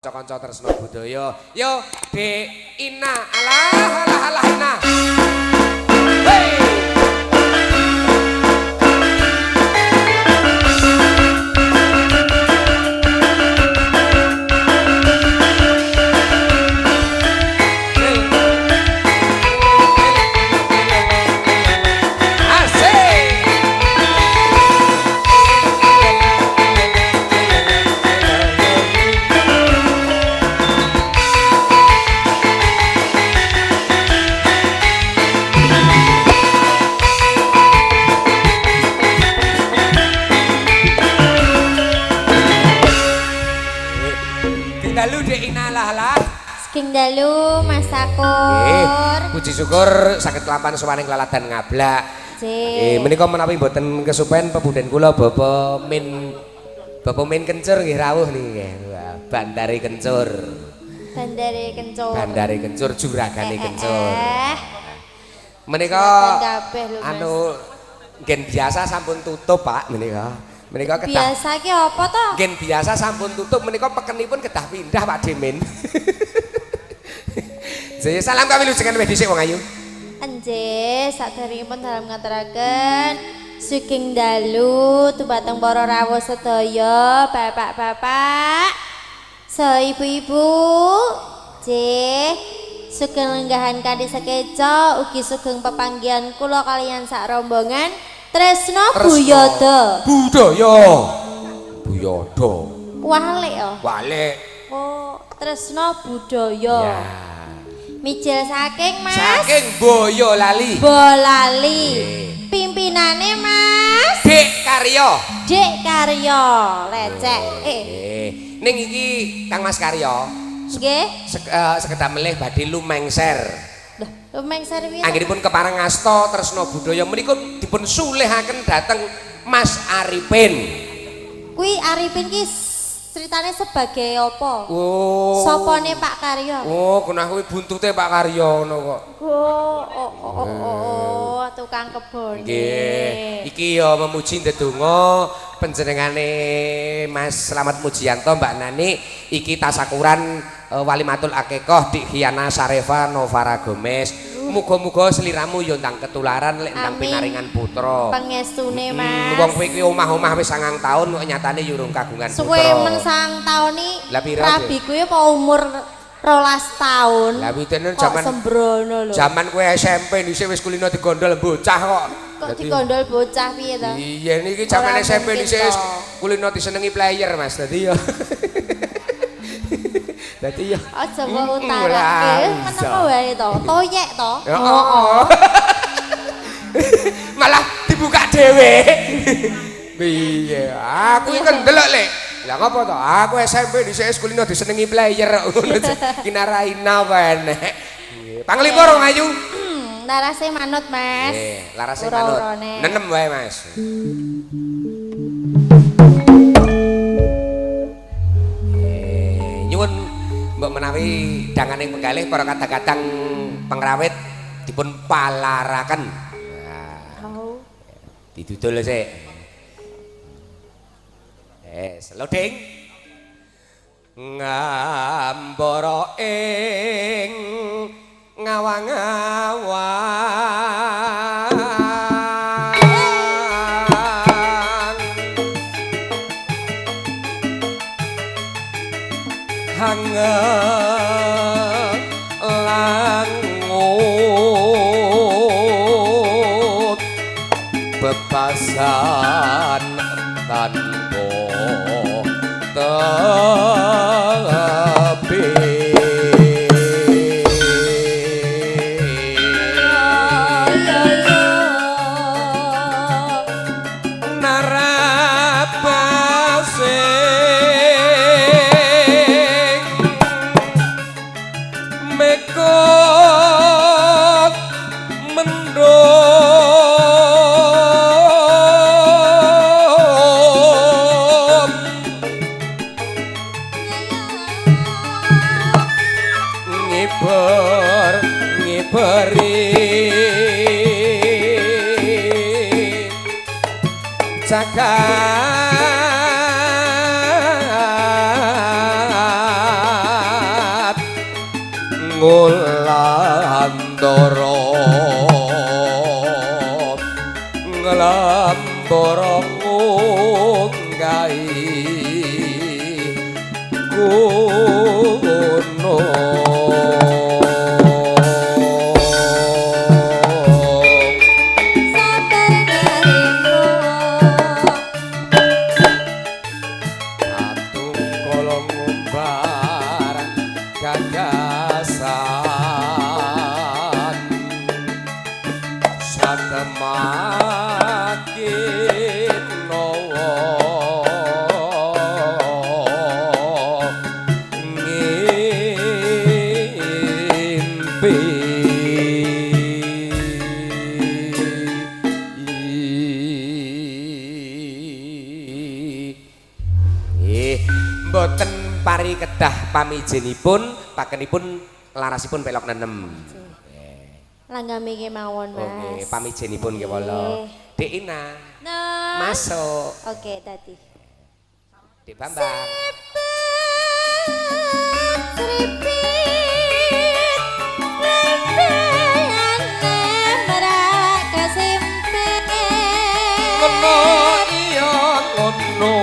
Kanca-kanca Tresna Budaya. Yo, Dek Ina, alah alah alah Ina. Hey. Sugeng dalu Mas Sakur. Puji syukur saged kelampahan sowan ing laladan ngablak. Nggih, menika menawi mboten kesupen pepundhen kula Bapak Min Kencur nggih rawuh niki nggih. Bandare Kencur. Bandare Kencur. Bandare Kencur, juragane Kencur. Menika anu ngen biasa sampun tutup Pak menika. Menika kedah biasa ki apa to? Ngen biasa sampun tutup menika pekenipun kedah pindah Pak Demin. Nggih, salam kawilujengan wis dhisik wong ayu. Nggih, saderengipun dalem ngaturaken sugeng dalu dumateng para rawuh sedaya, bapak-bapak, saha ibu-ibu. Nggih, sugeng lenggahan kanthi sekeca ugi sugeng pepanggihan kula kaliyan sak rombongan Tresna Buyada. Budaya. Buyada. Walik ya. Walik. Oh, Tresna Budaya. Ya. Mijil saking Mas. Saking Boyolali. Bolali. Pimpinane Mas Dik Karyo. Dik Karyo, lecek. Ning iki Kang Mas Karyo. Nggih. Sekedap melih badhe lumengser. Lho, lumengser piye? Anggenipun kepareng asta Tresna Budaya menika dipun sulihaken dhateng Mas Arifin. Kuwi Arifin ki ceritane sebagai apa? Oh. Sopone Pak Karyo. Oh, kena kuwi buntute Pak Karyo ngono kok. Oh, oh, oh, oh, tukang kebon. Nggih. Iki ya memuji ndedonga panjenengane Mas Slamet Mujianto Mbak Nani iki tasakuran Walimatul Akikoh Dik Hiana Sarefa Novara Gomez. Muga-muga seliramu ya ndang ketularan lek ndang pinaringan putra. Pengestune Mas. Wong kowe iki omah-omah wis 9 taun kok nyatane ya urung kagungan putra. Suwe men 9 taun iki. Rabi kuwi apa umur 12 taun. Lah pitene jaman sembrono lho. Jaman kowe SMP dhisik wis kulino digondol bocah kok. Kok digondol bocah piye to? Iya niki jaman SMP dhisik wis kulino disenengi player Mas. Dadi ya. Dadi ya aja mbok utarake, menapa wae to? Toyek to? Heeh. Malah dibuka dhewe. Piye? Aku iki ndelok lek. Lah ngopo to? Aku SMP dhisik kulino disenengi player kok ngono. Kinaraina wae enek. Nggih. Panglipur wong ayu. Larase manut, Mas. Nggih, larase manut. Nenem wae, Mas. Nyuwun mbok menawi danganing penggalih para kadang-kadang pengrawit dipun palaraken. Nah. Oh. Didudul sik. Loading. Ngambara ing ngawang-awang. Hangat langut bebasan tanpa tepi. Mekot mendung ngiber ngiberi jagat. Ngulandara nglambara ngunggahi gunung. Sabar narimo Atung kala ngumbar gagasan satemakin nawa ngimpi. Nggih, mboten pari kedah pamijenipun, pakenipun larasipun pelok nenem. Langgame kemawon, Mas. Oke, pamijenipun nggih wala. Dik Ina, Nah. masuk. Oke, tadi. Dik Bambang. Tripit lempeane merak kesimpit. Ngono iya ngono.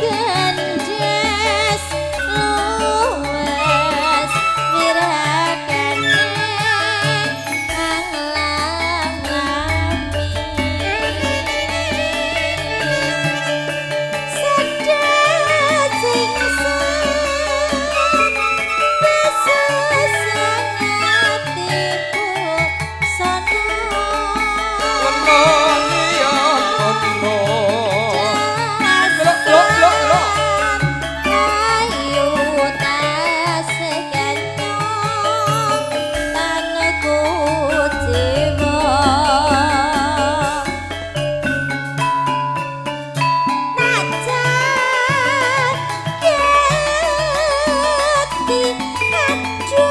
Gandes luwes wirakane anglam-lami. Sedhek sing besusan atiku sono. Ngono iya ngono. Lo, lo, lo, lo. Ayu taseganyo tan kuciwa. Najan geti aduh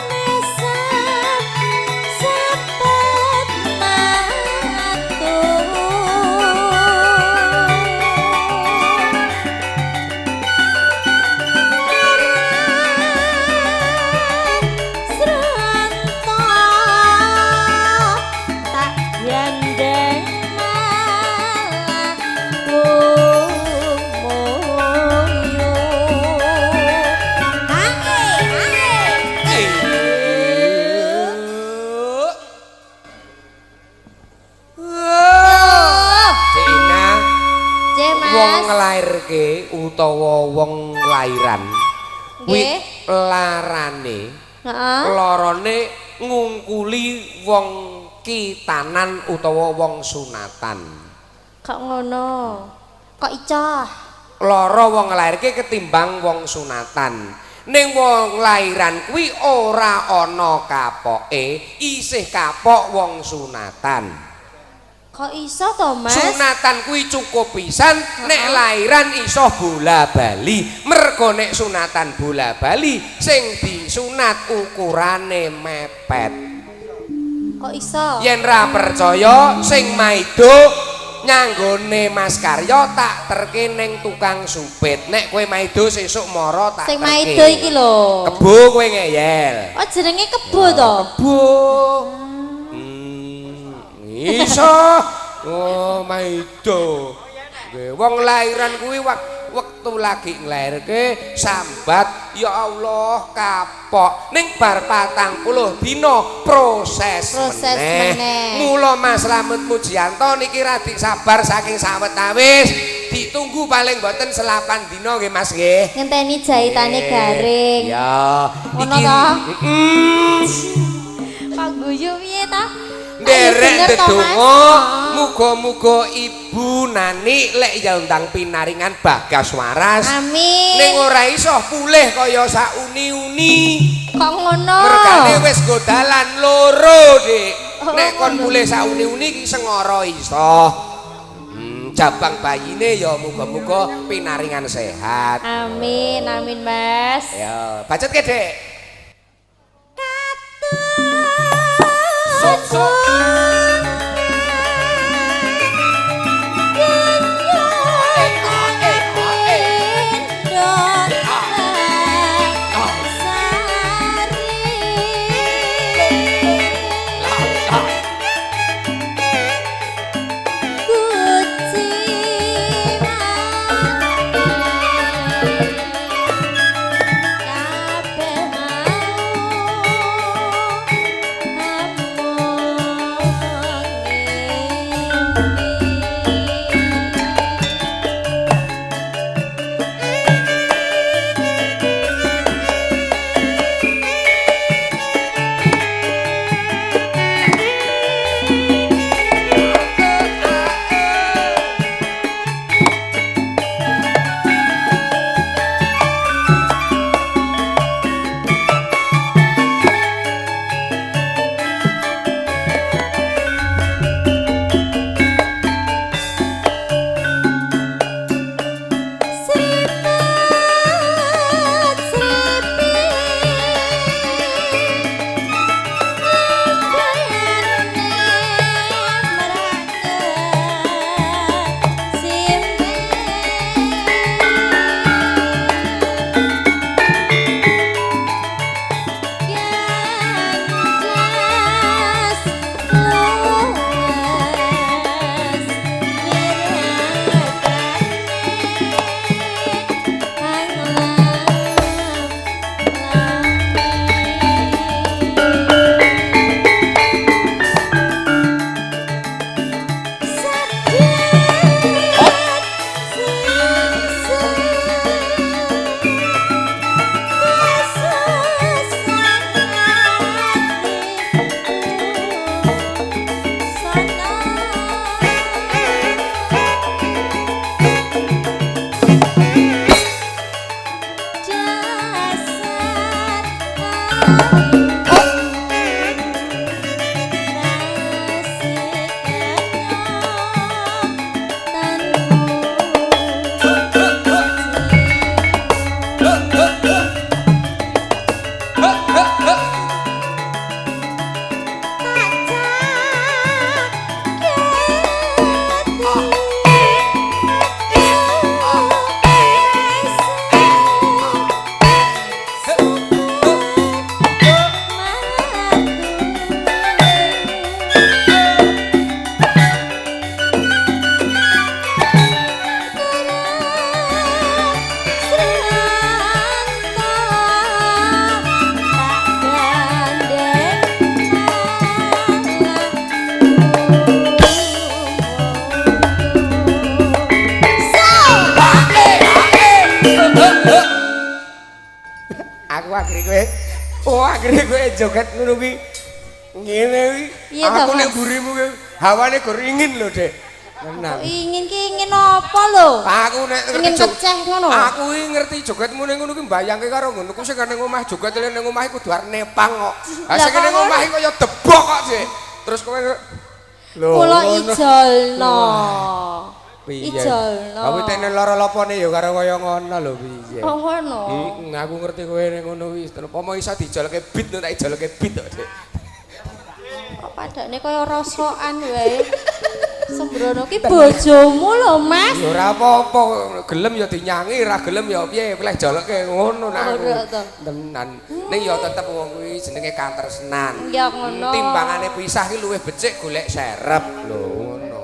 mesam sepet matur. Sronto tak gandeng malah gumoyo. Ae, ae. Dik Ina, Cek, Mas. wong nglairke utawa wong lairan kuwi Nggih. larane Heeh. larane ngungkuli wong kitanan utawa wong sunatan. Kok ngono? Kok icoh? Lara wong nglairke ketimbang wong sunatan. Ning wong lairan kuwi ora ana kapoke, isih kapok wong sunatan. Kok iso to, Mas? Sunatan kuwi cukup pisan, nek lairan iso bola-bali. Mergo nek sunatan bola-bali sing disunat ukurane mepet. Kok iso? Yen ra percaya sing maido nyanggone Mas Karyo tak terke ning tukang supit. Nek kowe maido sesuk mara tak Sing terke. maido iki lho. Kebo kowe ngeyel. Oh, jenenge kebo to? Kebo. Iso. Oh, maido. Nggih, wong lairan kuwi wektu lagi nglairke sambat ya Allah kapok. Ning bar 40 dina proses, Proses meneh. Mula Mas Slamet Mujianto niki radi sabar saking sawetawis ditunggu paling mboten 8 dina nggih Mas nggih. Ngenteni jahitane garing. Ya, Ngono ta? Heeh. Kok guyu piye ta? Nderek Ayo bener to, Mas? ndedonga muga-muga Ibu Nani lek ya ndang pinaringan bagas waras. Amin. Ning ora iso pulih kaya sauni-uni. Kok ngono? Mergane wis nggo dalan loro, Dik. Oh, Nek kon ngono. pulih sauni-uni ki sengara iso. Jabang bayine ya muga-muga pinaringan sehat. Amin, amin, Mas. Ya, bacot ke, Dik? Sok sok. Aku akhire kowe. Oh, akhire kowe joget ngono kuwi. Ngene kuwi. Aku nek mburimu kuwi hawane gor ingin lho, Dek. Tenan. Ingin ki ingin apa lho? Aku nek ingin keceh ngono. Aku iki ngerti jogetmu ning ngono kuwi mbayangke karo ngono ku sing ning omah joget ning omah iku kudu arep nepang kok. Ha sing ning omah iku kaya debok kok, Dik. Terus kowe lho kula ijolno. Piye? Ijolno. Aku tekne lara lopone ya karo kaya ngono lho piye. Oh ngono. Heeh, aku ngerti kowe ning ngono kuwi. Umpama iso dijolke beat tak ijolke beat kok, Dik. Kok padane kaya rosokan wae. Sembrono ki bojomu lho, Mas. Ya ora apa-apa, gelem ya dinyangi, ora gelem ya piye, pleh joloke ngono nak. Tenan. Ning ya tetep wong kuwi jenenge katresnan. Ya ngono. Timbangane pisah ki luwih becik golek serep lho ngono.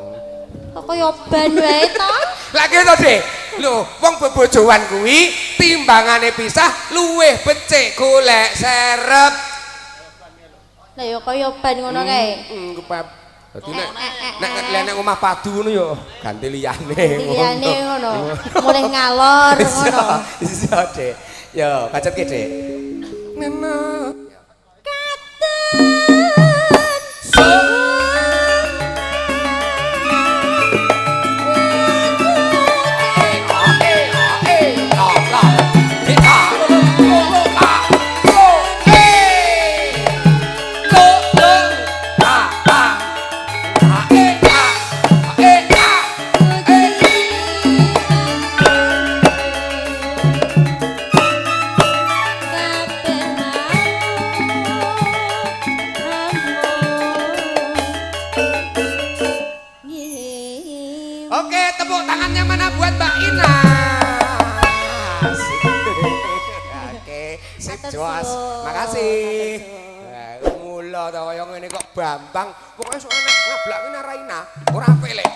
Kok kaya ban wae to? Lah ki to, Dik. Lho, wong bebojoan kuwi timbangane pisah luwih becik golek serep. Lah ya kaya ban ngono kae. Heeh, kepep. Dadi nek nek nek omah padu ngono ya ganti liyane ngono. Liyane ngono. Mulih ngalor ngono. Iya, Dik. Yo, bacotke, Dik. Nena. Katen. Oke, tepuk tangannya mana buat Mbak Ina. Oke, sip jos. Makasih. Mula ta kaya ngene kok Bambang, pokoke sok nek ngablak ngene Raina, ora apik lek.